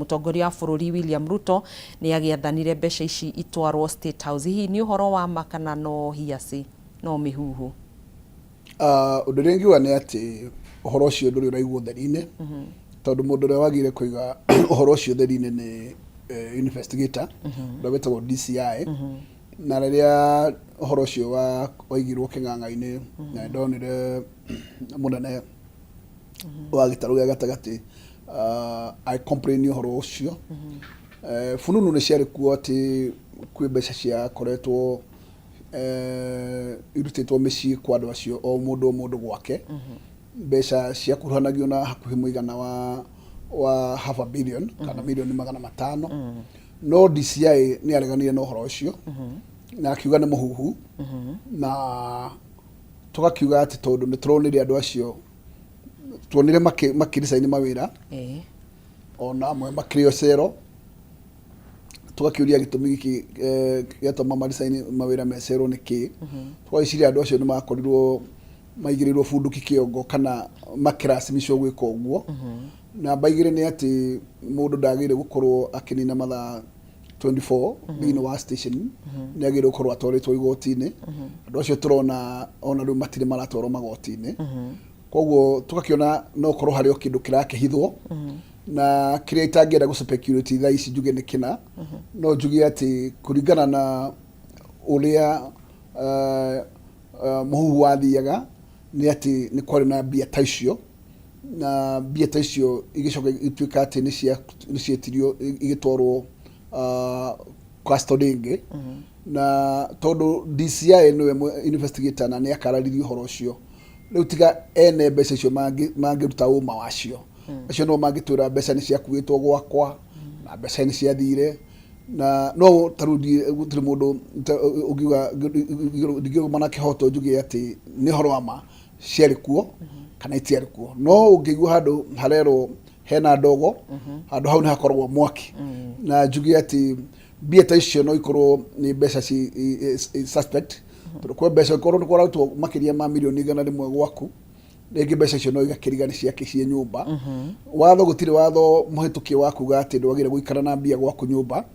Mũtongoria wa bũrũri William Ruto nĩ agĩathanire mbeca ici itwarwo State House. Hihi nĩ ũhoro wa ma kana no hearsay, no mĩhuhu? Ũndũ ũrĩa ingiuga nĩ atĩ ũhoro ũcio ndũrĩ ũraigwo ũtheri-inĩ, tondũ mũndũ ũrĩa wagĩrĩire kũiga ũhoro ũcio ũtheri-inĩ nĩ investigator ũrĩa wĩtagwo DCI. Na rĩrĩa ũhoro ũcio waigirwo kĩng'ang'a-inĩ, na ndonire mũnene wa gĩtarũ gĩa gatagatĩ I complain ũhoro ũcio. Fununu nĩ ciarĩ kuo atĩ kwĩ mbeca ciakoretwo irutĩtwo mĩciĩ kwa andũ acio, o mũndũ o mũndũ gwake, mbeca ciakuruhanagio na hakuhĩ mũigana wa half a billion kana mirioni 500. No DCI nĩ areganire na ũhoro ũcio na akiuga nĩ mũhuhu, na tũgakiuga atĩ tondũ nĩ tũronire andũ acio, tuonire makĩricaini mawĩra, ona amwe makĩrĩo cero, tũgakĩũria gĩtũmi gĩkĩ gĩatũma maricaini mawĩra mecerwo nĩ kĩ. Tũgagĩciria andũ acio nĩ makorirwo maigĩrĩirwo bunduki kĩongo kana makĩracimicwo gwĩka ũguo. Namba 2 nĩ atĩ mũndũ ndagĩrĩire gũkorwo akĩnina mathaa 24 thĩinĩ wa station, nĩ agĩrĩire gũkorwo atwarĩtwo igoti-inĩ. Andũ acio tũrona ona rĩu matirĩ maratwarwo magoti-inĩ, koguo tũgakĩona no korwo harĩ o kĩndũ kĩrakĩhithwo na kĩrĩa itangĩenda gũ speculate thaa ici njuge nĩ kĩna. No njuge atĩ kũringana na ũrĩa mũhuhu wathiaga nĩ atĩ nĩ kwarĩ na mbia ta icio, na mbia ta icio igĩcoka ituĩka atĩ nĩ cietirio igĩtwarwo custody ĩngĩ. Na tondũ DCI nĩwe investigator na nĩ akararirie ũhoro ũcio, rĩu tiga ene mbeca icio mangĩruta ũma wacio, acio nĩo mangĩtwĩra mbeca nĩ ciakuĩtwo gwakwa na mbeca nĩ ciathire. Na no ta rĩu gũtirĩ mũndũ ũngiuga, ndingĩũma na kĩhoto njuge atĩ nĩ ũhoro wa ma ciarĩ kuo kana itiarĩ kuo. No ũngĩigua handũ harerwo hena ndogo, handũ hau nĩ hakoragwo mwaki. Na njuge atĩ mbia ta icio no ikorwo nĩ mbeca ci suspect, tondũ kwĩ mbeca ikorwo nĩ kwarutwo makĩria ma mirioni 100 gwaku, rĩngĩ mbeca icio no igakĩriga nĩ ciake ciĩ nyũmba. Watho, gũtirĩ watho mũhĩtũkie wa kuga atĩ ndwagĩrĩire gũikara na mbia gwaku nyũmba.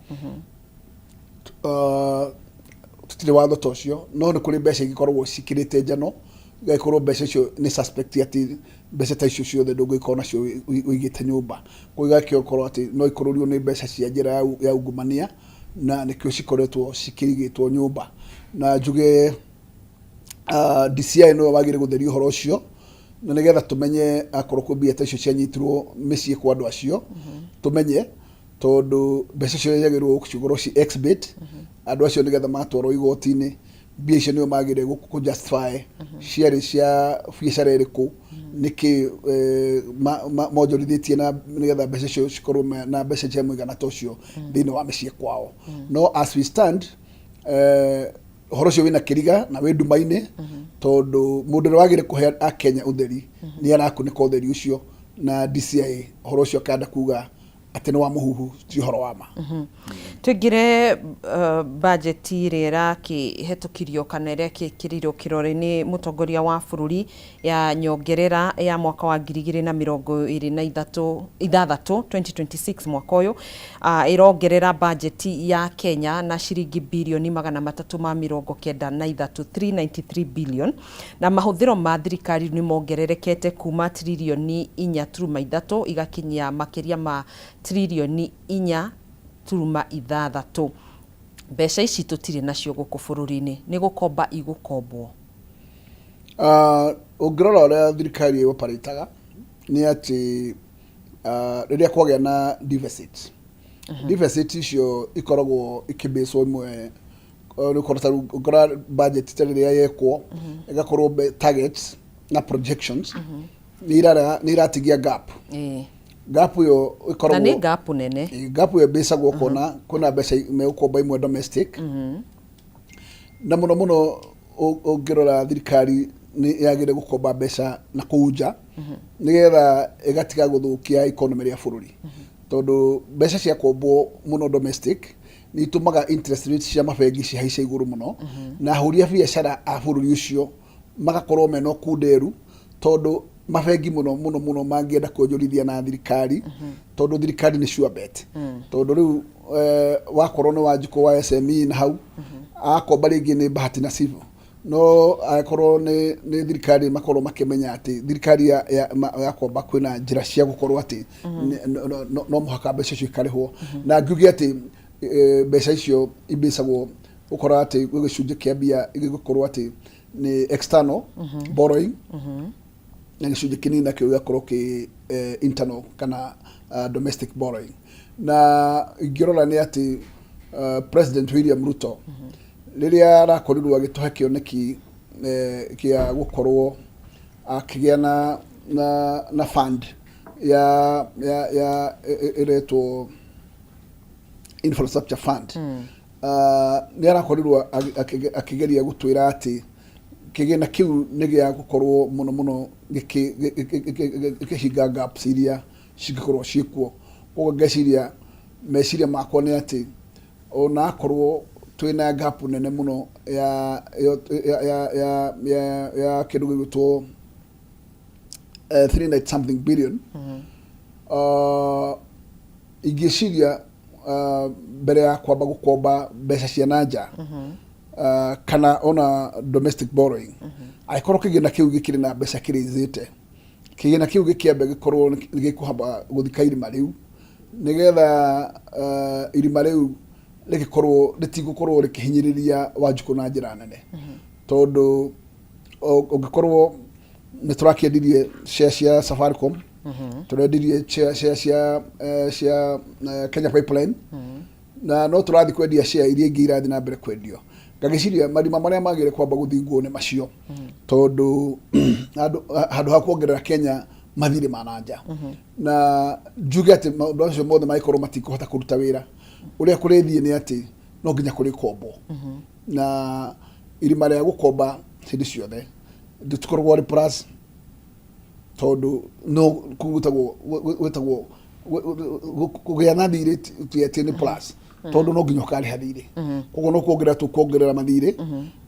Tũtirĩ watho ta ũcio, no nĩ kũrĩ mbeca igĩkoragwo cikĩrĩte njano, igagĩkorwo mbeca icio nĩ suspect, atĩ mbeca ta icio ciothe ndũngĩkorwo nacio ũigĩte nyũmba. Koguo igagĩkorwo atĩ no ikũrũrio nĩ mbeca cia njĩra ya ungumania, na nĩkĩo cikoretwo cikĩigĩtwo nyũmba. Na njuge DCI nĩwe wagĩrĩire gũtheria ũhoro ũcio, na nĩgetha tũmenye akorwo kwĩ mbia ta icio cianyitirwo mĩciĩ kwa andũ acio, tũmenye, tondũ mbeca icio ciagĩrĩirwo gũkorwo ci exhibit andũ acio, nĩgetha matwarwo igoti-inĩ mbia icio nĩo magĩrĩire kũ justify ciarĩ cia biacara ĩrĩkũ, nĩkĩ monjorithĩtie, na nĩgetha mbeca icio cikorwo na mbeca cia mũigana ta ũcio thĩinĩ wa mĩciĩ kwao. No as we stand, ũhoro ũcio wĩna kĩriga na wĩ nduma-inĩ, tondũ mũndũ ũrĩa wagĩrĩire kũhe akenya ũtheri nĩ arakunĩka ũtheri ũcio, na DCI ũhoro ũcio akanda kuga atĩ nĩ wa mũhuhu, ti ũhoro wa ma. Tũingĩre bajeti ĩrĩa ĩrakĩhetũkirio kana ĩrĩa ĩkĩrĩirwo kĩrore nĩ mũtongoria wa bũrũri ya nyongerera ya mwaka wa 2026, 2026, mwaka ũyũ. Ĩrongerera bajeti ya Kenya na ciringi birioni 393, 393 billion, na mahũthĩro ma thirikari nĩ mongererekete kuma tiririoni 4.3 igakinyia makĩria ma tiririoni 4.6. Mbeca ici tũtirĩ nacio gũkũ bũrũri-inĩ, nĩ gũkomba igũkombwo? Ũngĩrora ũrĩa thirikari ĩoparĩtaga nĩ atĩ rĩrĩa kwagĩa na deficit, deficit icio ikoragwo ikĩbĩcwo imwe rĩu ta rĩu ũkora budget ta rĩrĩa yekwo ĩgakorwo targets na projections nĩ iratigia gap. Gap ĩyo na ĩkoragwo nĩ gap nene. Gap ĩyo ĩbĩcagwo ũkona kwĩna mbeca megũkomba imwe domestic, na mũno mũno ũngĩrora thirikari nĩ yagĩrĩire gũkomba mbeca na kũu nja, nĩgetha ĩgatiga gũthũkia economy ya bũrũri, tondũ mbeca ciakombwo mũno domestic nĩ itũmaga interest rates cia mabengi cihaice igũrũ mũno, na ahũri a biacara a bũrũri ũcio magakorwo mena ũkunderu, tondũ Mabengi mũno mũno mũno mangĩenda kuonjorithia na thirikari, tondũ thirikari nĩ sure bet, tondũ rĩu wakorwo nĩ Wanjikũ wa SME na hau akomba rĩngĩ nĩ bahati nasibu, no akorwo nĩ thirikari, makorwo makĩmenya atĩ thirikari yakomba kwĩna njĩra cia gũkorwo atĩ no mũhaka mbeca icio ikarĩhwo. Na ngiuge atĩ mbeca icio imbĩcagwo ũkora atĩ gwĩ gĩcunjĩ kĩa mbia gĩgũkorwo atĩ nĩ external borrowing, na gĩcunjĩ kĩnini nakĩo gĩgakorwo kĩ internal kana domestic borrowing. Na ingĩrora nĩ atĩ President William Ruto, rĩrĩa arakorirwo agĩtũhe kĩoneki kĩa gũkorwo akĩgĩa na fund ya ĩretwo infrastructure fund, nĩ arakorirwo akĩgeria gũtwĩra atĩ kĩgĩna kĩu nĩ gĩa gũkorwo mũno mũno gĩkĩhinga gaps iria cingĩkorwo ciĩkuo. Koguo ngeciria, meciria makwa nĩ atĩ ona akorwo twĩna gap nene mũno ya kĩndũ gĩgwĩtwo 3 something billion, ingĩciria mbere ya kwamba gũkomba mbeca cia na nja kana ona domestic borrowing, angĩkorwo kĩgĩna kĩu gĩkĩrĩ na mbeca kĩrĩithĩte, kĩgĩna kĩu gĩkĩambe gĩkorwo nĩ gĩkũhamba gũthika irima rĩu, nĩgetha irima rĩu rĩgĩkorwo rĩtigũkorwo rĩkĩhinyĩrĩria Wanjikũ na njĩra nene, tondũ ũngĩkorwo nĩ tũrakĩendirie share cia Safaricom, tũrendirie share cia Kenya Pipeline, na no tũrathiĩ kwendia share iria ingĩ irathiĩ na mbere kwendio, ngagĩciria marima marĩa magĩrĩire kwamba gũthingwo nĩ macio, tondũ handũ ha kuongerera Kenya mathirĩ ma na nja. Na njuge atĩ maũndũ macio mothe mangĩkorwo matikũhota kũruta wĩra ũrĩa kũrĩthiĩ nĩ atĩ no nginya kũrĩkombwo, na irima rĩa gũkomba hĩndĩ ciothe rĩtikoragwo rĩ plus, tondũ no kũu gwĩtagwo kũgĩa na thirĩ ti atĩ nĩ plus, tondũ no nginya ũkarĩha thirĩ. Koguo no kuongerera tũkuongerera mathirĩ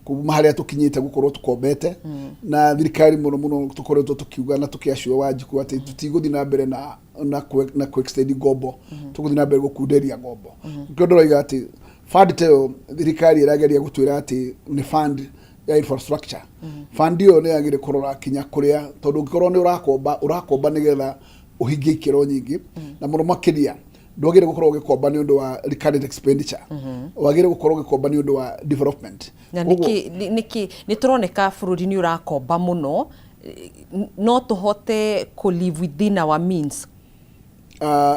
kuma harĩa tũkinyĩte gũkorwo tũkombete na thirikari. Mũno mũno tũkoretwo tũkiuga na tũkĩaciwa Wanjikũ atĩ tũtigũthiĩ na mbere na kũ extend ngombo, tũgũthiĩ na mbere gũkunderia ngombo. Nĩkĩo ndĩroiga atĩ fund ta ĩyo thirikari ĩrageria gũtwĩra atĩ nĩ fund ya infrastructure, fund ĩyo nĩ yagĩrĩire kũrora kinya kũrĩa, tondũ ũngĩkorwo nĩ ũrakomba, ũrakomba nĩgetha ũhingie ikĩro nyingĩ, na mũno makĩria ndwagĩrĩire gũkorwo ũgĩkomba nĩ ũndũ wa recurrent expenditure, wagĩrĩire gũkorwo ũgĩkomba nĩ ũndũ wa development. Na nĩkĩ nĩ tũroneka bũrũri nĩ ũrakomba mũno? No tũhote kũ live within our means?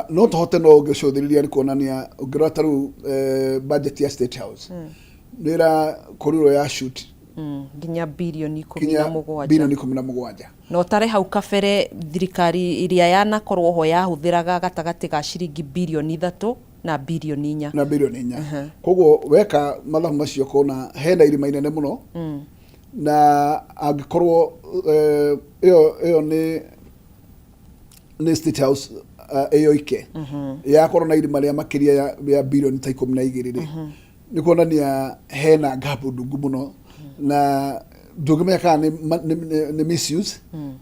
No tũhote, no ũngĩcũthĩrĩria nĩ kuonania ũngĩrora ta rĩu budget ya State House nĩ ĩrakorirwo ya shoot Nginya birioni 17. Birioni 17. Na ũtare hau kabere thirikari ĩrĩa yanakorwo ho yahũthĩraga gatagatĩ ga ciringi birioni 3 na birioni 4. Na birioni 4. Koguo weka mathabu macio kona hena irima inene mũno, na angĩkorwo ĩyo nĩ State House ĩyo ike yakorwo na irima rĩa makĩria ya birioni ta 12 rĩ, nĩ kuonania hena gap ndungu mũno, na ndũngĩmenya kana nĩ misuse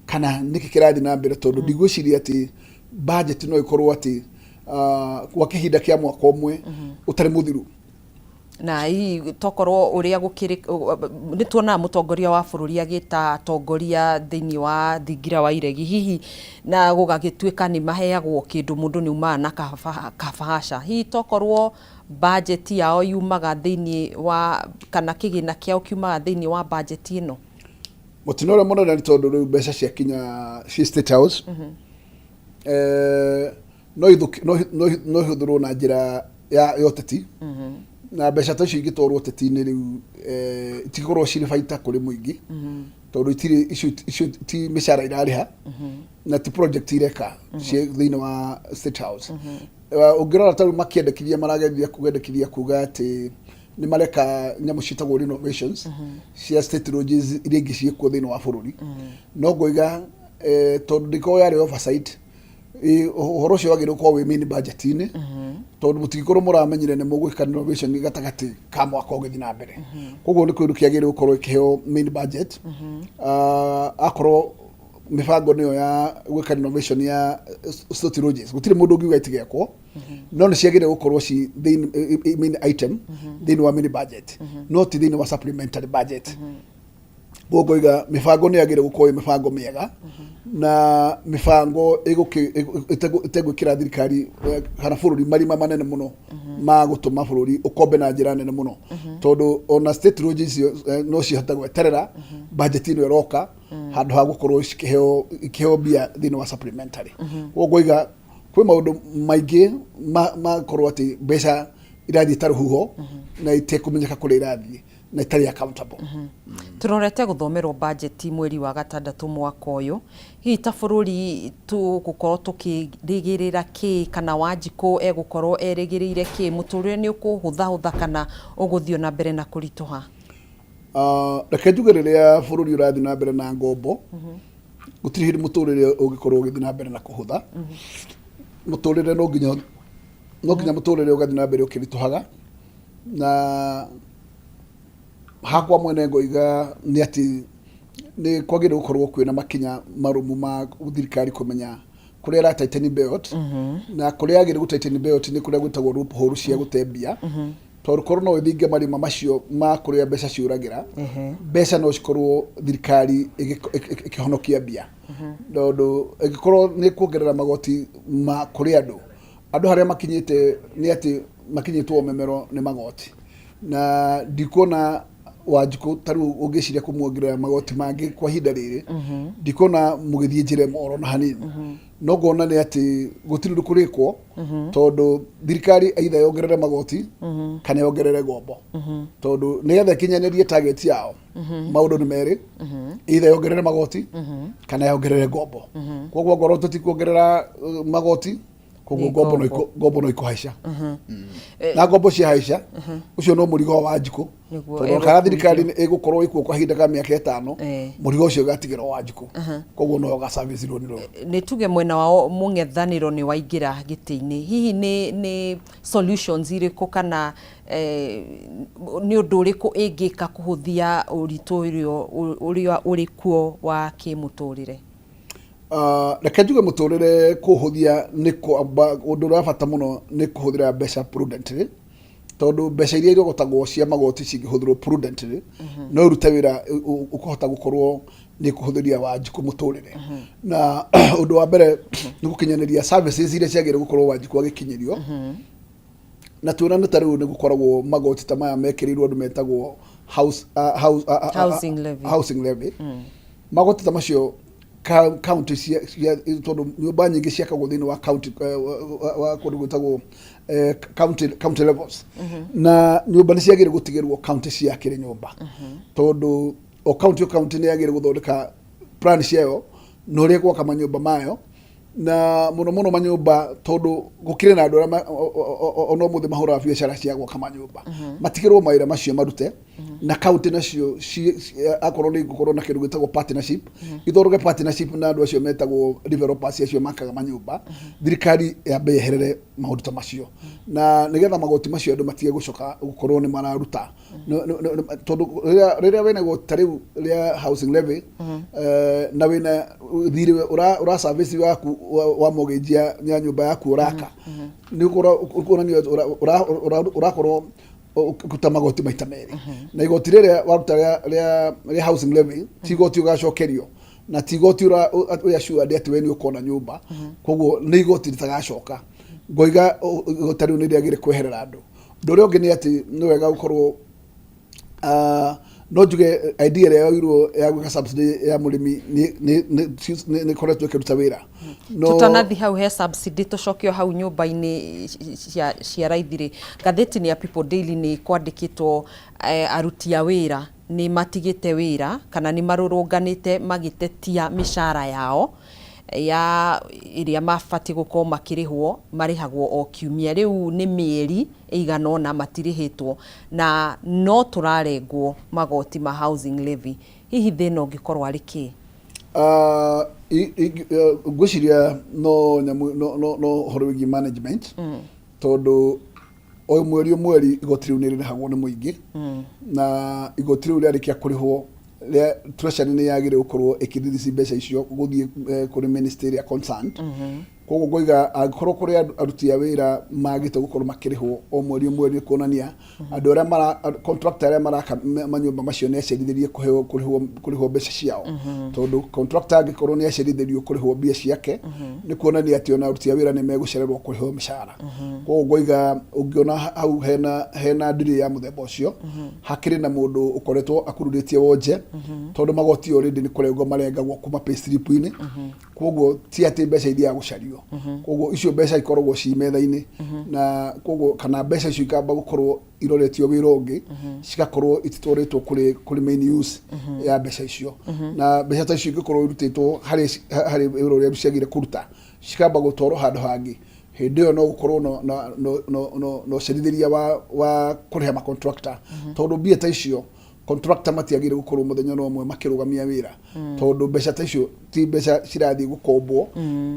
kana nĩkĩ kĩrathiĩ na mbere, tondũ ndigwĩciria atĩ budget no ĩkorwo atĩ gwa kĩhinda kĩa mwaka ũmwe ũtarĩ mũthiru. Na hihi tokorwo ũrĩa gũkĩrĩ, nĩ tuonaga mũtongoria wa bũrũri agĩta atongoria thĩinĩ wa thingira wa iregi, hihi na gũgagĩtuĩka nĩ maheagwo kĩndũ, mũndũ nĩ umaga na kabahasha, hihi tokorwo budget yao yumaga thĩinĩ wa, kana kĩgĩna kĩao kiumaga thĩinĩ wa budget ĩno? Mũtino ũrĩa mũnene nĩ tondũ rĩu mbeca ciakinya ci State House, no ihũthĩrwo na njĩra ya ũteti, na mbeca ta icio ingĩtwarwo ũteti-inĩ rĩu itikorwo cirĩ baita kũrĩ mũingĩ, tondũ itirĩ icio ti mĩcara irarĩha na ti project ireka ciĩ thĩinĩ wa State House. Ũngĩrora ta rĩu makĩendekithia, marageria kwendekithia kuga atĩ nĩ mareka nyamũ ciĩtagwo renovations cia state lodges iria ingĩ ciĩkuo thĩinĩ wa bũrũri, no ngoiga tondũ ndĩkorwo yarĩ oversight, ũhoro ũcio wagĩrĩirwo gũkorwo wĩ main budget-inĩ, tondũ mũtingĩkorwo mũramenyire nĩ mũgwĩka renovation gatagatĩ ka mwaka ũgĩthiĩ na mbere. Koguo nĩ kĩndũ kĩagĩrĩirwo gũkorwo gĩkĩheo main budget. Akorwo mĩbango nĩyo ya gwĩka renovation ya state lodges, gũtirĩ mũndũ ũngiuga itigekwo, no nĩ ciagĩrĩire gũkorwo ci thĩinĩ main item thĩinĩ wa mini budget, no ti thĩinĩ wa supplementary budget. Koguo ngoiga mĩbango nĩ yagĩrĩire gũkorwo ĩ mĩbango mĩega na mĩbango ĩtegwĩkĩra thirikari kana bũrũri marima manene mũno ma gũtũma bũrũri ũkombe na njĩra nene mũno, tondũ ona state roads icio no cihote gweterera budget ĩno ĩroka handũ ha gũkorwo ikĩheo mbia thĩinĩ wa supplementary. Koguo ngoiga kwĩ maũndũ maingĩ makorwo atĩ mbeca irathiĩ ta rũhuho na itekũmenyeka kũrĩa irathiĩ na itarĩ accountable. Tũrorete gũthomerwo bajeti mweri wa gatandatũ mwaka ũyũ. Hihi ta bũrũri tũgũkorwo tũkĩrĩgĩrĩra kĩ, kana Wanjikũ egũkorwo erĩgĩrĩire kĩ? Mũtũrĩre nĩ ũkũhũthahũtha kana ũgũthiĩ na mbere na kũritũha? Reke njuge, rĩrĩa bũrũri ũrathiĩ na mbere na ngombo, gũtirĩ hĩndĩ mũtũrĩre ũngĩkorwo ũgĩthiĩ na mbere na kũhũtha. Mũtũrĩre no nginya mũtũrĩre ũgathiĩ na mbere ũkĩritũhaga. Na hakwa mwene ngoiga nĩ atĩ nĩ kwagĩrĩire gũkorwo kwĩna makinya marũmu ma thirikari kũmenya kũrĩa ĩra tighten belt, na kũrĩa yagĩrĩire gũ tighten belt nĩ kũrĩa gwĩtagwo loophole cia gũte mbia, tondũ korwo no ĩthinge marima macio ma kũrĩa mbeca ciũragĩra, mbeca no cikorwo thirikari ĩkĩhonokia mbia, tondũ ĩngĩkorwo nĩ kuongerera magoti ma kũrĩ andũ harĩa makinyĩte nĩ atĩ makinyĩtwo memero nĩ magoti, na ndikuona Wanjikũ ta rĩu ũngĩciria kũmuongerera magoti mangĩ kwa ihinda rĩrĩ, ndikuona mũgĩthiĩ njĩra ĩmwe oro na hanini. No ngona nĩ atĩ gũtirĩ ũndũ kũrĩkwo, tondũ thirikari either yongerere magoti kana yongerere ngombo, tondũ nĩgetha ĩkinyanĩrie target yao maũndũ nĩ merĩ, either yongerere magoti kana yongerere ngombo. Koguo ngorwo tũtikuongerera magoti, koguo Nĩ ngombo no ngombo. Ngombo no ikũhaica, na ngombo ciahaica, ũcio no mũrigo wa Wanjikũ, Nĩguo tondũ kana thirikari egũkuithio. nĩ ĩgũkorwo ĩkuo kwa ihinda ka mĩaka 5, mũrigo ũcio ũgatigĩrwo Wanjikũ, koguo no ũga service rũni rũu. Nĩ tuge mwena wao mũng'ethanĩro nĩ waingĩra gĩtĩ-inĩ, hihi nĩ solutions irĩkũ kana nĩ ũndũ ũrĩkũ ĩngĩka kũhũthia ũritũ ũrĩa ũrĩ kuo wa kĩmũtũrĩre? Reke njuge mũtũrĩre kũhũthia nĩ kwamba ũndũ ũrĩa wa bata mũno nĩ kũhũthĩra mbeca prudently, tondũ mbeca iria irogotagwo cia magoti cingĩhũthĩrwo prudently no irute wĩra ũkũhota gũkorwo nĩ kũhũthĩria Wanjikũ mũtũrĩre. Na ũndũ wa mbere nĩ gũkinyanĩria services iria ciagĩrĩire gũkorwo Wanjikũ agĩkinyĩrio, na tuona nĩ ta rĩu nĩ gũkoragwo magoti ta maya mekĩrĩirwo andũ metagwo house, house, Housing levy. Housing levy. Magoti ta macio county cia, tondũ nyũmba nyingĩ ciakagwo thĩinĩ wa county, wa kũndũ gwĩtagwo county levels, na nyũmba nĩ ciagĩrĩire gũtigĩrwo county ciakĩre nyũmba, tondũ o county nĩ yagĩrĩire gũthondeka plan ciayo na ũrĩa gwaka manyũmba mayo, na mũno mũno manyũmba, tondũ gũkĩrĩ na andũ arĩa ona ũmũthĩ mahũraga biacara cia gwaka manyũmba, matigĩrwo mawĩra macio marute, na county nacio akorwo nĩ gũkorwo na kĩndũ gĩtagwo partnership, ithondeke partnership na andũ acio metagwo developers acio makaga manyũmba. Thirikari yambe yeherere maũndũ ta macio, na nĩgetha magoti macio andũ matige gũcoka gũkorwo nĩ mararuta. Tondũ rĩrĩa wĩna igoti ta rĩu rĩa housing levy, na wĩna thirĩ ũra service waku wa mortgage ya nyũmba yaku ũraka, nĩ ũkuonania ũrakorwo ũkĩruta magoti maita merĩ. Na igoti rĩrĩa waruta rĩa housing levy ti igoti ũgacokerio, na ti igoti ũrĩ assured atĩ we nĩ ũkona nyũmba, koguo nĩ igoti rĩtagacoka. Ngoiga igoti rĩu nĩ rĩagĩrĩire kweherera andũ. Ũndũ ũrĩa ũngĩ nĩ atĩ nĩ wega gũkorwo, no njuge idea ĩrĩa yoirwo ya gwĩka subsidy ya mũrĩmi nĩ ĩkoretwo ĩkĩruta wĩra, no Tutanathi hau he subsidy, tũcoke o hau nyũmba-inĩ cia raithi rĩ, ngathĩti-inĩ ya People Daily nĩ kwandĩkĩtwo aruti a wĩra nĩ matigĩte wĩra kana nĩ marũrũnganĩte magĩtetia mĩcara yao ya ĩrĩa mabatiĩ gũkorwo makĩrĩhwo, marĩhagwo o kiumia, rĩu nĩ mĩeri ĩigana ũna matirĩhĩtwo, na no tũrarengwo magoti ma housing levy. Hihi thĩna ũngĩkorwo arĩ kĩ? Ngwĩciria no nyamũ no ũhoro wĩgiĩ management, tondũ o mweri igoti rĩu nĩ rĩrĩhagwo nĩ mũingĩ, na igoti rĩu rĩarĩkia kũrĩhwo Rĩa treasury nĩ yagĩrĩire gũkorwo ĩkĩririci mbeca icio gũthiĩ kũrĩ ministry ĩrĩa concerned. Koguo ngoiga angĩkorwo kũrĩ aruti a wĩra magĩte gũkorwo makĩrĩhwo o mweri o mweri, nĩ kuonania andũ arĩa mara contractor arĩa maraka manyũmba macio nĩ acerithĩrie kũheo kũrĩhwo kũrĩhwo mbeca ciao, tondũ contractor angĩkorwo nĩ acerithĩrio kũrĩhwo mbia ciake, nĩ kuonania atĩ ona aruti a wĩra nĩ megũcererwo kũrĩhwo mĩcara. Koguo ngoiga ũngĩona hau hena delay ya mũthemba ũcio, hakĩrĩ na mũndũ ũkoretwo akururĩtie wonje, tondũ magoti already nĩ kũrengwo marengagwo kuma pay slip-inĩ. Koguo ti atĩ mbeca ithiaga gũcario. Koguo icio mbeca ikoragwo ci metha-inĩ, na koguo kana mbeca icio ikamba gũkorwo iroretio wĩra ũngĩ, cigakorwo ititwarĩtwo kũrĩ main use ya mbeca icio. Na mbeca ta icio ingĩkorwo irutĩtwo harĩ wĩra ũrĩa ciagĩrĩire kũruta, cikamba gũtwarwo handũ hangĩ, hĩndĩ ĩyo no gũkorwo na ũcerithĩria wa kũrĩha ma contractor, tondũ mbia ta icio contractor matiagĩrĩire gũkorwo mũthenya no ũmwe makĩrũgamia wĩra, tondũ mbeca ta icio ti mbeca cirathiĩ gũkombwo,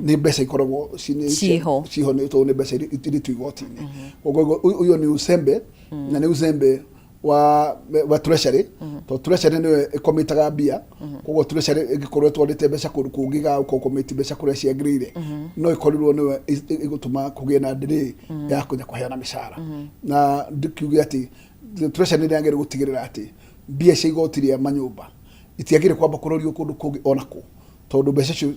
nĩ mbeca ikoragwo ciĩho. Ciĩho, nĩ tondũ nĩ mbeca irĩtwo igoti-inĩ. Koguo ũyũ nĩ uzembe, na nĩ uzembe wa treasury, tondũ treasury nĩyo ĩkomĩtaga mbia. Koguo treasury ĩngĩkorwo ĩtwarĩte mbeca kũndũ kũngĩ ga gũkomĩti mbeca kũrĩa ciagĩrĩire, no ĩkorirwo nĩyo ĩgũtũma kũgĩe na delay ya kũnya kũheana mĩcara. Na ndikiuge atĩ treasury nĩ yagĩrĩire gũtigĩrĩra atĩ mbia cia igoti rĩa manyũmba itiagĩrĩire kwamba kũrorio kũndũ kũngĩ ona kũ, tondũ mbeca icio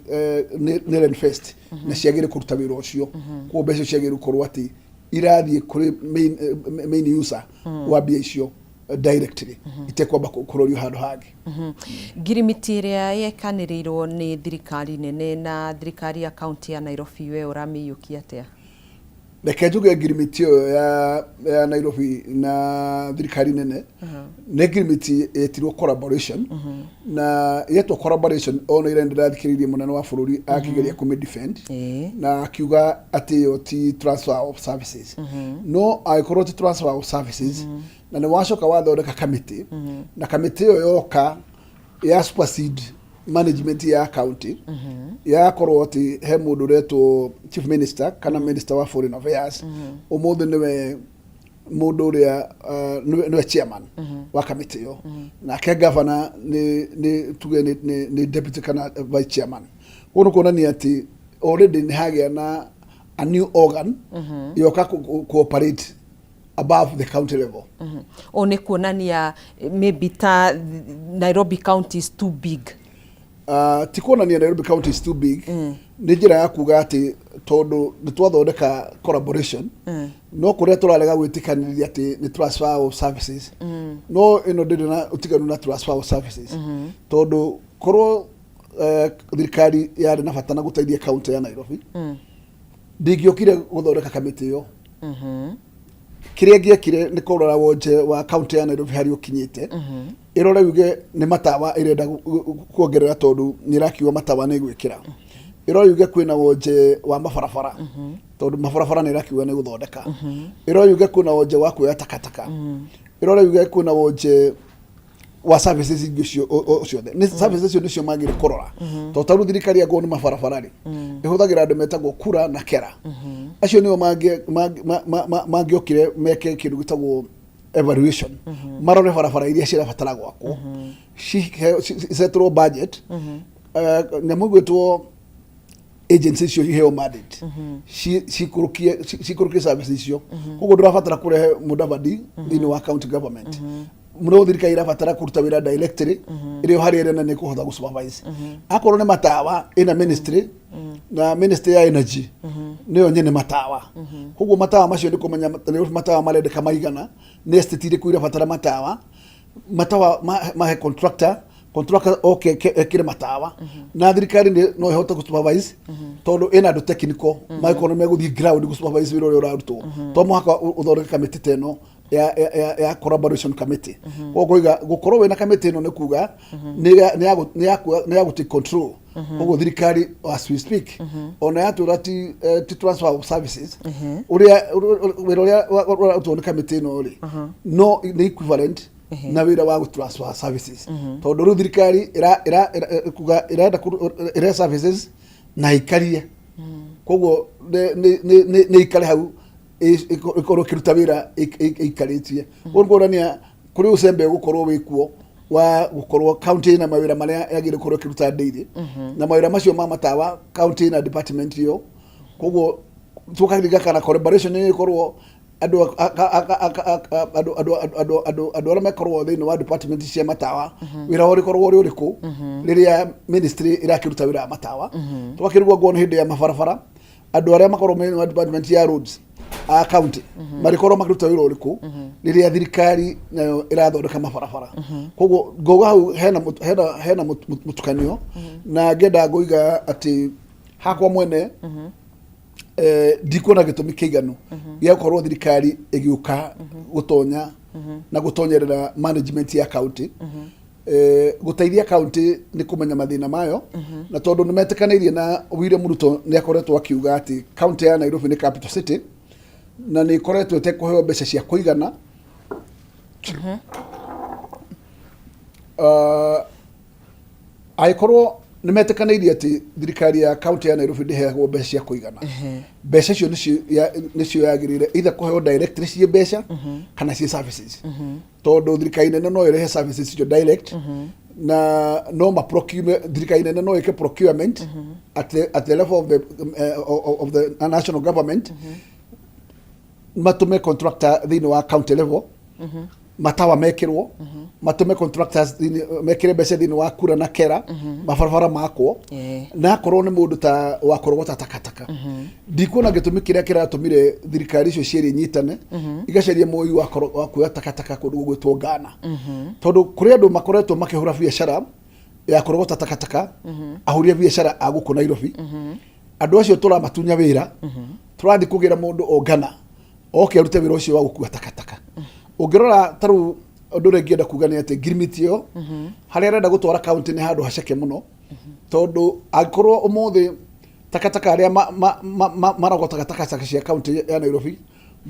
nĩ rent na ciagĩrĩire kũruta wĩra ũcio. Koguo mbeca icio ciagĩrĩire gũkorwo atĩ irathiĩ kũrĩ main user wa mbia icio directly, itekwamba kũrorio handũ hangĩ. Ngirimiti ĩrĩa yekanĩrĩirwo nĩ thirikari nene na thirikari ya kaunti ya Nairobi, we ũramĩiyũkia atĩa? Reke njuge ngirimiti ĩyo ya Nairobi na thirikari nene nĩ ngirimiti yetirwo collaboration, na yetwo collaboration ona ira ndĩrathikĩrĩirie mũnene wa bũrũri akĩgeria kũmĩ defend na akiuga atĩ ĩyo ti transfer of services. No angĩkorwo ti transfer of services, na nĩ wacoka wathondeka kamĩtĩ, na kamĩtĩ ĩyo yoka ya supersede management ya county, yakorwo atĩ he mũndũ ũretwo chief minister kana minister wa foreign affairs ũmũthĩ nĩwe mũndũ ũrĩa nĩwe chairman wa kamĩtĩ ĩyo, nake governor nĩ tuge nĩ deputy kana vice chairman, koguo nĩ kuonania atĩ already nĩ hagĩa na a new organ yoka cooperate above the county level. Ũũ nĩ kuonania maybe ta Nairobi County is too big? Ti kuonania Nairobi County is too big. Nĩ njĩra ya kuga atĩ tondũ nĩ twathondeka collaboration, no kũrĩa tũrarega gwĩtĩkanĩria atĩ nĩ transfer of services, no ĩno ndĩrĩ na ũtiganu na transfer of services, tondũ korwo thirikari yarĩ na bata na gũteithia county ya Nairobi, ndingĩokire gũthondeka kamĩtĩ ĩyo. Kĩrĩa ngĩekire nĩ kũrora wonje wa county ya Nairobi harĩa ũkinyĩte, ĩrore yuge nĩ matawa ĩrenda kuongerera, tondũ nĩ ĩrakiuga matawa nĩ ĩgwĩkĩra. Ĩrore yuge kwĩna wonje wa mabarabara, tondũ mabarabara nĩ ĩrakiuga nĩ gũthondeka. Ĩrore yuge kwĩna wonje wa kuoya takataka. Ĩrore yuge kwĩna wonje wa services ingĩ ciothe. Nĩ services icio nĩcio magĩrĩire kũrora, tondũ ta rĩu thirikari angĩkorwo nĩ mabarabara rĩ, ĩhũthagĩra andũ metagwo kura na kera. Acio nĩo mangĩokire meke kĩndũ gĩtagwo evaluation, marore barabara iria cirabatara gwakwo, cisetũrwo budget, nyamũ ĩgwĩtwo agency icio iheo mandate cikũrũkie service icio. Koguo ndũrabatara kũrehe Mudavadi thĩinĩ wa county government no thirikari irabatara kũruta wĩra directly ĩrĩ o harĩa ĩrĩ, na nĩ kũhota gũ supervise. Akorwo nĩ matawa, ĩna ministry, na ministry ya energy nĩyo nyene matawa. Koguo matawa macio nĩ kũmenya nĩ matawa marendeka maigana, nĩ estate irĩkũ irabatara matawa, matawa mahe contractor, contractor oke ekĩre matawa, na thirikari no ĩhote gũ supervise tondũ ĩna andũ technical mangĩkorwo nĩ megũthiĩ ground gũ supervise wĩra ũrĩa ũrarutwo. To mũhaka ũthondeke kamĩtĩ ta ĩno ya collaboration committee. Koguo ngoiga gũkorwo wĩna kamĩtĩ ĩno nĩ kuga nĩ ya gũ take control. Koguo thirikari as we speak ona yatwĩra ti transfer of services, ũrĩa wĩra ũrĩa ũrarutwo nĩ kamĩtĩ ĩno rĩ, no nĩ equivalent na wĩra wa gũ transfer services, tondũ rĩu thirikari kuga ĩrenda ĩrehe services na ikarie. Koguo nĩ ikare hau ĩkorwo ĩkĩruta wĩra ĩikarĩtie. Ũguo nĩ kuonania kũrĩ ũcembe ũgũkorwo wĩkuo. Wa gũkorwo county ĩna mawĩra marĩa yagĩrĩire gũkorwo ĩkĩruta daily, na mawĩra macio ma matawa county ĩna department ĩyo. Koguo tũkaririkana kana collaboration ĩyo ĩkorwo andũ andũ andũ andũ andũ andũ arĩa makoragwo thĩinĩ wa department cia matawa, wĩra wao ũrĩkoragwo ũrĩ ũrĩkũ rĩrĩa ministry ĩrakĩruta wĩra wa matawa. Tũgakĩrigwo nguo nĩ hĩndĩ ya mabarabara, andũ arĩa makoragwo thĩinĩ wa department ya roads a county marĩkorwo makĩruta wĩra ũrĩkũ rĩrĩa thirikari nayo ĩrathondeka mabarabara. Koguo ngauga hau hena mũtukanio, na ngenda ngũiga atĩ hakwa mwene ndikuona gĩtũmi kĩiganu gĩa gũkorwo thirikari ĩgĩũka gũtonya na gũtonyerera management ya county. Gũteithia county nĩ kũmenya mathĩna mayo, na tondũ nĩ metĩkanĩirie na William Ruto nĩ akoretwo akiuga atĩ county ya Nairobi nĩ capital city na nĩ ĩkoretwo ĩtekũheo mbeca cia kũigana. Angĩkorwo nĩ metĩkanĩirie atĩ thirikari ya county ya Nairobi ndĩheagwo mbeca cia kũigana, mbeca icio nĩcio yagĩrĩire either kũheo directly ciĩ mbeca kana ciĩ services, tondũ thirikari nene no ĩrehe services icio direct na no ma procure. Thirikari nene no ĩke procurement at the level of the national government, matume contractor thĩinĩ wa county level matawa mekĩrwo, matũme contractors mekĩre mbeca thĩinĩ wa kura na kera mabarabara makwo. Na akorwo nĩ mũndũ ta wa kũrogota takataka, ndikuona gĩtũmi kĩrĩa kĩratũmire thirikari icio cierĩ inyitane igacaria mũi wa kuoya takataka kũndũ gũgwĩtwo Ghana, tondũ kũrĩ andũ makoretwo makĩhũra biacara ya kũrogota takataka, ahũri a biacara a gũkũ Nairobi. Andũ acio tũramatunya wĩra, tũrathiĩ kũgĩra mũndũ o Ghana oke arute wĩra ũcio wa gũkua takataka. Ũngĩrora ta rĩu, ũndũ ũrĩa ingĩenda kuga nĩ atĩ ngirimiti ĩyo harĩa arenda gũtwara kaunti nĩ handũ haceke mũno, tondũ angĩkorwo ũmũthĩ takataka arĩa marogotaga takataka cia kaunti ya Nairobi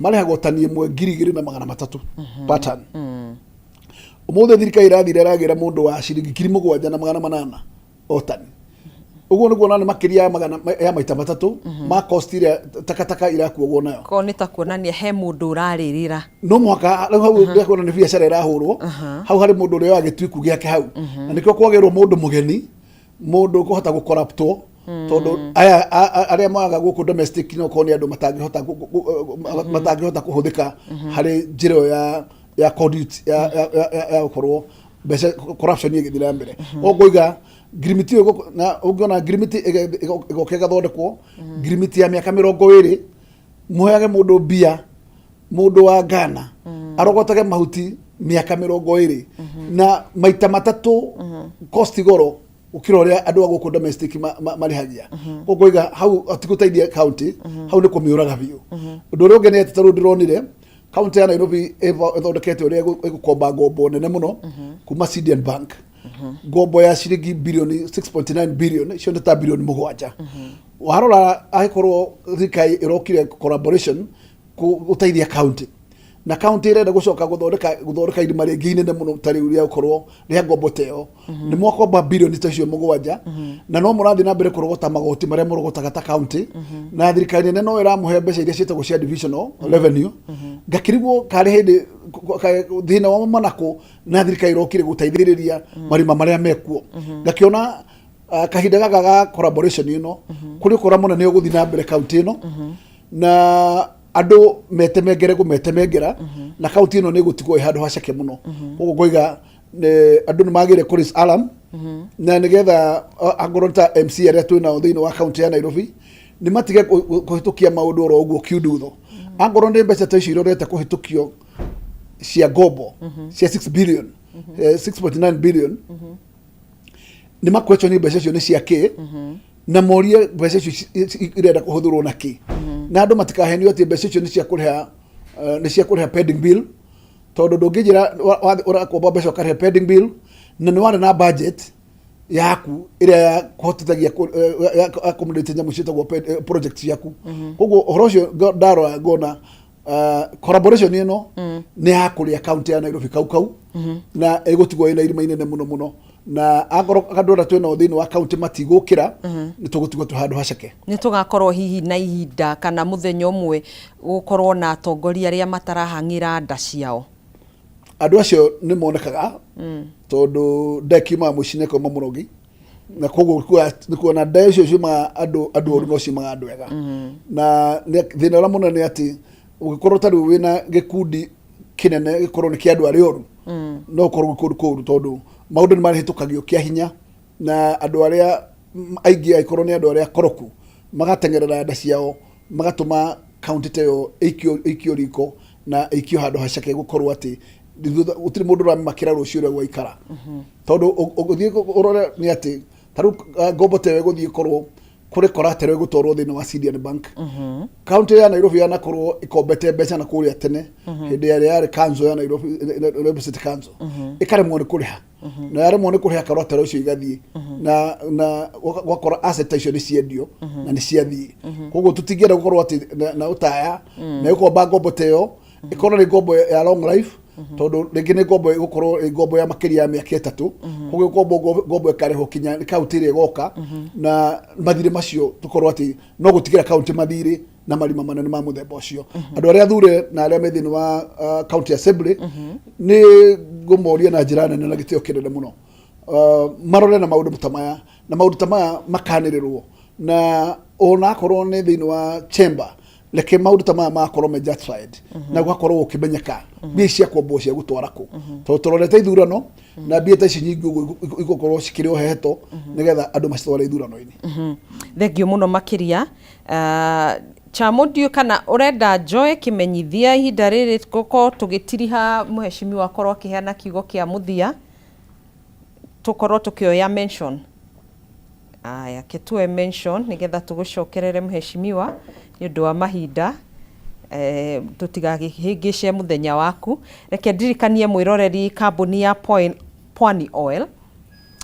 marĩhagwo tani ĩmwe 2,300 per ton, ũmũthĩ thirikari ĩrathire ĩragĩra mũndũ wa ciringi 7,800 o tani. Ũguo nĩguo na nĩ makĩria ya magana ya maita matatũ ma cost ĩrĩa takataka irakuagwo nayo. Ko nĩ ta kuonania he mũndũ ũrarĩrĩra. No mũhaka rĩu hau ndĩkuona nĩ biacara ĩrahũrwo hau harĩ mũndũ ũrĩa oya gĩtuiku gĩake hau, na nĩkĩo kwagĩrwo mũndũ mũgeni, mũndũ ũkũhota gũkoraptwo, tondũ aya arĩa moyaga gũkũ domestic no korwo nĩ andũ matangĩhota kũhũthĩka harĩ njĩra ĩyo ya conduit ya gũkorwo mbeca corruption ĩgĩthiĩ na mbere. Koguo ngoiga ngirimiti ĩyo na ũngĩona ngirimiti ĩgoka ĩgathondekwo, ngirimiti ya mĩaka 20, mũheage mũndũ mbia, mũndũ wa Ghana arogotage mahuti mĩaka 20 na maita matatũ cost goro gũkĩra ũrĩa andũ a gũkũ domestic marĩhagia. Koguo ngoiga hau hatigũteithia county, hau nĩ kũmĩũraga biũ. Ũndũ ũrĩa ũngĩ nĩ atĩ tarĩu ndĩronire county ya Nairobi ĩthondekete ũrĩa ĩgũkomba ngombo nene mũno kuma CDN Bank, ngombo ya ciringi bilioni 6.9 billion, icio nĩ ta bilioni 7. Warora angĩkorwo thirikari ĩrokire collaboration gũteithia county, na county ĩrenda gũcoka gũthondeka irima rĩngĩ inene mũno ta rĩu rĩa gũkorwo rĩa ngombo ta ĩyo, nĩ mwakomba bilioni ta icio 7, na no mũrathiĩ na mbere kũrogota magoti marĩa mũrogotaga ta county, na thirikari nene no ĩramũhe mbeca iria ciĩtagwo cia divisional revenue. Ngakĩrigwo karĩ hĩndĩ thĩna wa manakũ na thirikari ĩrokire gũteithĩrĩria marima marĩa mekuo. Ngakĩona kahinda gaka ga collaboration ĩno kũrĩ ũkora mũnene ũgũthiĩ na mbere kaunti ĩno, na andũ metemengere kũmetemengera, na kaunti ĩno nĩ ĩgũtigwo ĩ handũ haceke mũno. Koguo ngoiga andũ nĩ magĩrĩire kũ raise alarm, na nĩgetha angorwo nĩ ta MC arĩa twĩ nao thĩinĩ wa kaunti ya Nairobi nĩ matige kũhĩtũkia maũndũ oro ũguo kiundutho. Angorwo nĩ mbeca ta icio irorete kũhĩtũkio cia ngombo cia 6 billion, 6.9 billion, nĩ makwechoni mbeca icio nĩ cia kĩ, na morie mbeca icio irenda kũhũthĩrwo na kĩ, na andũ matikahenio atĩ mbeca icio nĩ cia kũrĩha pending bill, tondũ ndũngĩnjĩra ũrakomba mbeca ũkarĩha pending bill na nĩ warĩ na budget yaku ĩrĩa ya kũhotithagia ya accommodate nyamũ ciĩtagwo project ciaku. Koguo ũhoro ũcio ndarora ngona collaboration ĩno nĩ ya kũrĩa kaunti ya Nairobi kau kau, na ĩgũtigwo ĩna irima inene mũno mũno, na angorwo andũ arĩa twĩnao thĩinĩ wa kaunti matigũkĩra, nĩ tũgũtigwo twĩ handũ haceke. Nĩ tũgakorwo hihi na ihinda kana mũthenya ũmwe gũkorwo na atongoria arĩa matarahang'ĩra nda ciao. Andũ acio nĩ monekaga tondũ nda ĩkiumaga mũici na ĩkauma mũrogi, na koguo nĩ kuona nda icio ciumaga andũ oru no ciumaga andũ ega. Na thĩna ũrĩa mũnene nĩ atĩ ũngĩkorwo ta rĩu wĩna gĩkundi kĩnene gĩkorwo nĩ kĩa andũ arĩa oru, no ũkorwo gwĩ kũndũ kũru tondũ maũndũ nĩ marĩhĩtũkagio kĩa hinya na andũ arĩa aingĩ angĩkorwo nĩ andũ arĩa koroku magateng'erera nda ciao, magatũma kaunti ta ĩyo ĩikio riko na ĩikio handũ haceke gũkorwo atĩ gũtirĩ mũndũ ũramakĩra rũciũ ũrĩa gwaikara. Tondũ ũgĩthiĩ ũrore nĩ atĩ ta rĩu ngombo ta ĩyo ĩgũthiĩ ĩkorwo kũrĩ collateral ĩgũtwarwo thĩinĩ wa Sidian Bank. Kaunti ya Nairobi yanakorwo ĩkombete mbeca na kũrĩa tene hĩndĩ ĩrĩa yarĩ council ya Nairobi, Nairobi City Council, ĩkaremwo nĩ kũrĩha, na yaremwo nĩ kũrĩha collateral icio igathiĩ na ũgakora asset ta icio nĩ ciendio na nĩ ciathiĩ. Koguo tũtingĩenda gũkorwo atĩ na ũtaya na ĩgũkomba ngombo ta ĩyo ĩkorwo nĩ ngombo ya long life, tondũ rĩngĩ nĩ ngombo ĩgũkorwo ĩ ngombo ya makĩria ya mĩaka 3. Koguo ngombo ĩkarĩhwo kinya nĩ kaunti ĩrĩa ĩgoka, na mathirĩ macio tũkorwo atĩ no gũtigĩra kaunti mathirĩ na marima manene ma mũthemba ũcio. Andũ arĩa athure na arĩa me thĩinĩ wa county assembly, nĩ ngũmoria na njĩra nene na gĩtĩo kĩnene mũno marore na maũndũ ta maya, na maũndũ ta maya makanĩrĩrwo, na ona akorwo nĩ thĩinĩ wa chamber, reke maũndũ ta maya makorwo me justified na gũgakorwo gũkĩmenyeka mbia ici cia kwambwo cia gũtwara kũ, tondũ tũrorete ithurano na mbia ta ici nyingĩ ũguo igũkorwo cikĩrĩ o heto nĩgetha andũ macitware ithurano-inĩ. Thengiũ mũno makĩria. Chamo, ndiũĩ kana ũrenda njoe kĩmenyithia ihinda rĩrĩ gũkorwo tũgĩtiriha mũhecimiwa akorwo akĩheana kiugo kĩa mũthia, tũkorwo tũkĩoya mention. Aya, ke tuoe mention nĩgetha tũgũcokerere mũhecimiwa nĩ ũndũ wa mahinda, tũtigakĩhĩngĩce mũthenya waku. Reke ndirikanie mwĩroreri kambuni ya Pwani Oil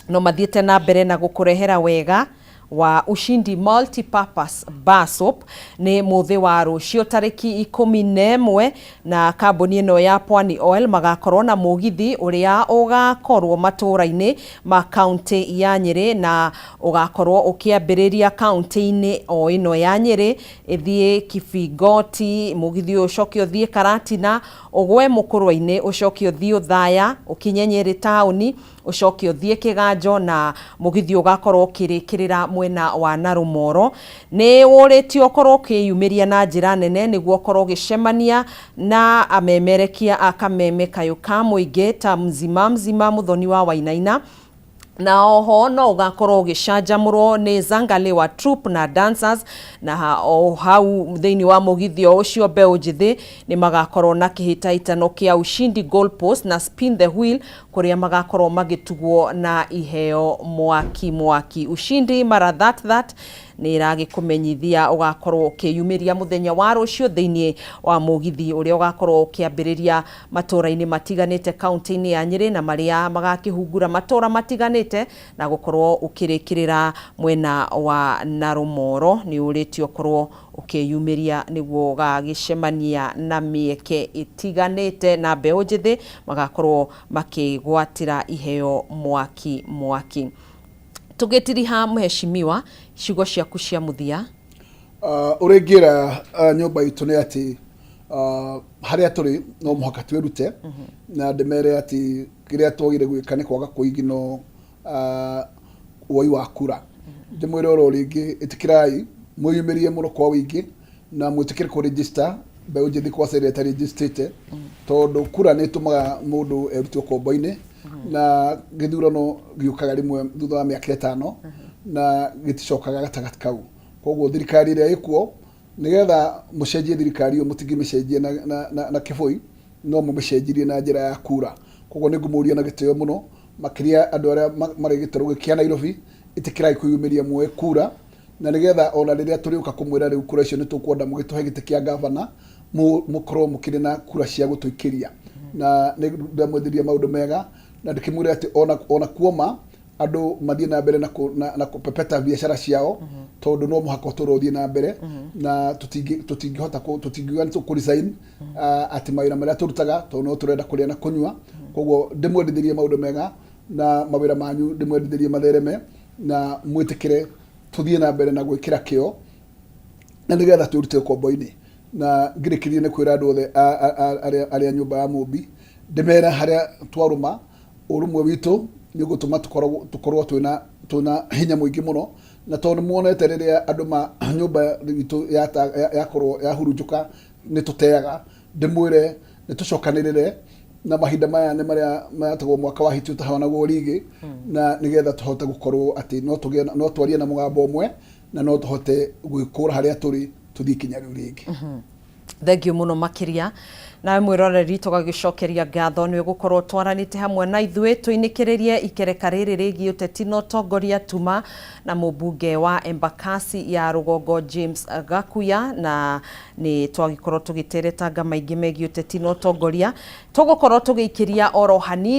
no mathiĩte na mbere na gũkũrehera wega wa Ushindi Multi-Purpose Bar Soap nĩ mũthĩ wa rũciũ tarĩki 11, na kambuni ĩno ya Pwani Oil magakorwo na mũgithi ũrĩa ũgakorwo matũũra-inĩ ma kaunti ya Nyĩrĩ, na ũgakorwo ũkĩambĩrĩria kaunti-inĩ o ĩno ya Nyĩrĩ, ĩthiĩ Kibingoti, mũgithi ũyũ ũcoke ũthiĩ Karatina, ũgwe Mũkũrwe-inĩ, ũcoke ũthiĩ Othaya, ũkinye Nyĩrĩ taũni, ũcoke ũthiĩ Kĩganjo, na mũgithi ũgakorwo ũkĩrĩkĩrĩra mwena wa Narumoro. Nĩ ũrĩtio ũkorwo ũkĩyumĩria na njĩra nene nĩguo ũkorwo ũgĩcemania na amemerekia a Kameme Kayũ ka Mũingĩ ta Mzima Mzima Mũthoni wa Wainaina, na oho no ũgakorwo ũgĩcanjamũrwo nĩ Zangalewa Troupe na dancers. Na o hau thĩinĩ wa mũgithi o ũcio, mbeũ njĩthĩ nĩ magakorwo na kĩhĩtahĩtano kĩa Ushindi Goal Post na Spin the Wheel, kũrĩa magakorwo magĩtugwo na iheo mwaki mwaki. Ushindi mara that that nĩ ĩragĩkũmenyithia ũgakorwo ũkĩyumĩria mũthenya wa rũciũ thĩinĩ wa mũgithi ũrĩa ũgakorwo ũkĩambĩrĩria matũũra-inĩ matiganĩte kaunti-inĩ ya Nyĩrĩ, na marĩa magakĩhungura matũũra matiganĩte na gũkorwo ũkĩrĩkĩrĩra mwena wa Narumoro. Nĩ ũrĩtio ũkorwo ũkĩyumĩria nĩguo ũgagĩcemania na mĩeke ĩtiganĩte, na mbeũ njĩthĩ magakorwo makĩgwatĩra iheo mwaki mwaki. Tũgĩtiriha mũhecimiwa, ciugo ciaku cia mũthia. Ũrĩa ingĩra nyũmba itũ nĩ atĩ harĩa tũrĩ no mũhaka twĩrute, na ndĩmere atĩ kĩrĩa twagĩrĩire gwĩka nĩ kwaga kũigino woi wa kura. Ndĩmwĩre oro rĩngĩ, ĩtĩkĩrai mwĩyumĩrie mũno kwa ũingĩ na mwĩtĩkĩre kũ register mbeũ njĩthĩ kwaca ĩrĩa ĩtarĩnjĩstĩte, tondũ kura nĩ ĩtũmaga mũndũ erute ũkombo-inĩ, na gĩthurano gĩũkaga rĩmwe thutha wa mĩaka 5 na gĩticokaga gatagatĩ kau. Koguo thirikari ĩrĩa ĩkuo, nĩgetha mũcenjie thirikari ĩyo, mũtingĩmĩcenjia na kĩbũi, no mũmĩcenjirie na njĩra ya kura. Koguo nĩ ngũmũria na gĩtĩo mũno makĩria andũ arĩa marĩ gĩtarũ kĩa Nairobi, ĩtĩkĩrai kwĩyumĩria muoe kura, na nĩgetha ona rĩrĩa tũrĩũka kũmwĩra rĩu kura icio nĩ tũkwenda mũgĩtũhe gĩtĩ kĩa gavana, mũkorwo mũkĩrĩ na kura cia gũtũikĩria. Na nĩ ndamwenderia maũndũ mega, na ndĩkĩmwĩre atĩ ona kuoma andũ mathiĩ na mbere na kũpepeta biacara ciao, tondũ no mũhaka ũtũũro ũthiĩ na mbere, na tũtingĩhota tũtingiuga nĩ tũkũ resign atĩ mawĩra marĩa tũrutaga, tondũ no tũrenda kũrĩa na kũnyua. Koguo ndĩmwendithĩrie maũndũ mega na mawĩra manyu ndĩmwendithĩrie mathereme, na mwĩtĩkĩre tũthiĩ na mbere na gwĩkĩra kĩo na nĩgetha twĩrute ũkombo-inĩ. Na ngĩrĩkĩrie nĩ kwĩra andũ othe arĩa nyũmba ya Mũmbi, Ndĩmere harĩa twarũma, ũrũmwe witũ nĩ ũgũtũma tũkorwo twĩna hinya mũingĩ mũno. Na tondũ nĩ muonete rĩrĩa andũ ma nyũmba itũ yakorwo yahurunjũka nĩ tũteaga, ndĩmwĩre nĩ tũcokanĩrĩre, na mahinda maya nĩ marĩa metagwo mwaka wa hiti ũtahanagwo rigĩ, na nĩgetha tũhote gũkorwo atĩ no tũgĩe no twarie na mũgambo ũmwe na no tũhote gwĩkũra harĩa tũrĩ tũthiĩ kinya rĩu rĩngĩ. Thank you muno makiria. Nawe mwiroreri, tũgagĩcokeria ngatho nĩ gũkorwo twaranĩte hamwe na ithuĩ tũinĩkĩrĩrie ikereka rĩrĩ rĩgiĩ ũteti na ũtongoria tuma na mũmbunge wa Embakasi ya rũgongo James Gakuya, na nĩ twagĩkorwo tũgĩteretanga maingĩ megiĩ ũteti na ũtongoria. Tũgũkorwo tũgĩikĩria oro hanini.